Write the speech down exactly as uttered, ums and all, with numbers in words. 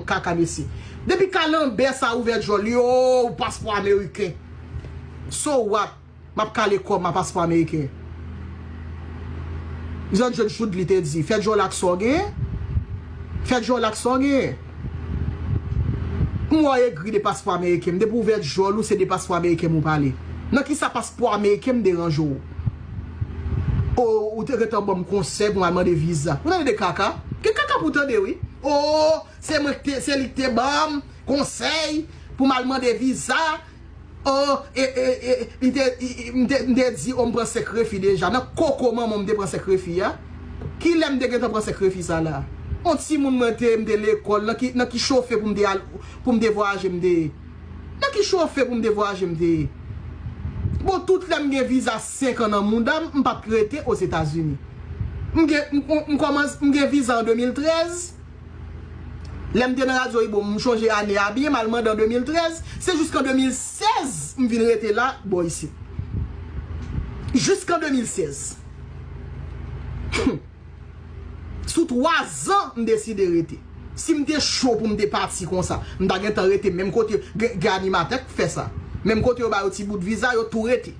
Kaka mesye. Depi kalanbè sa ouvè djòl li, oh, paspò ameriken. So what? M ap kale kò m a paspò ameriken. Jan Jod Joud li te di, fè djòl ak sa w genyen. Fè djòl ak sa w genyen. M wè w egri de paspò ameriken. M depi w ouvè djòl ou, se de paspò ameriken m ou pale. Nan ki sa paspò ameriken m deranje w? O, ou te gentan ban m konsèy pou m al mande viza. Ou tande de kaka? Gen kaka pou tande, wi. O, se mwen ki te, se li ki te ban m konsèy pou m al mande viza. O, e, e, e, li te, i, i, m te, m te di, o, m pran senk refi deja. Nan koko manman m te pran senk refi a. Kilè m te gentan pran senk refi sa la? On timoun mwen te, m te lekòl, nan ki, nan ki chofe pou m te al, pou m te vwayaje m te ye? Nan ki chofe pou m te vwayaje m te ye? Bon, tout lè m gen viza senk an nan mouda m, m pa t rete Ozetazini. M gen, m, m, m kòmanse, m gen viza an de mil trèz. Lè m te nan radyo Ibo, m chonje ane a byen, m al mande an de mil trèz. Se jiskan de mil sèz m vin rete la, bò isit. Jiskan de mil sèz. Sou twa zan, m deside rete. Si m te cho pou m te pati konsa, m ta gentan rete menm kote, gen, gen animatè k fè sa. Menm kote yo ba yo ti bout viza, yo tou rete.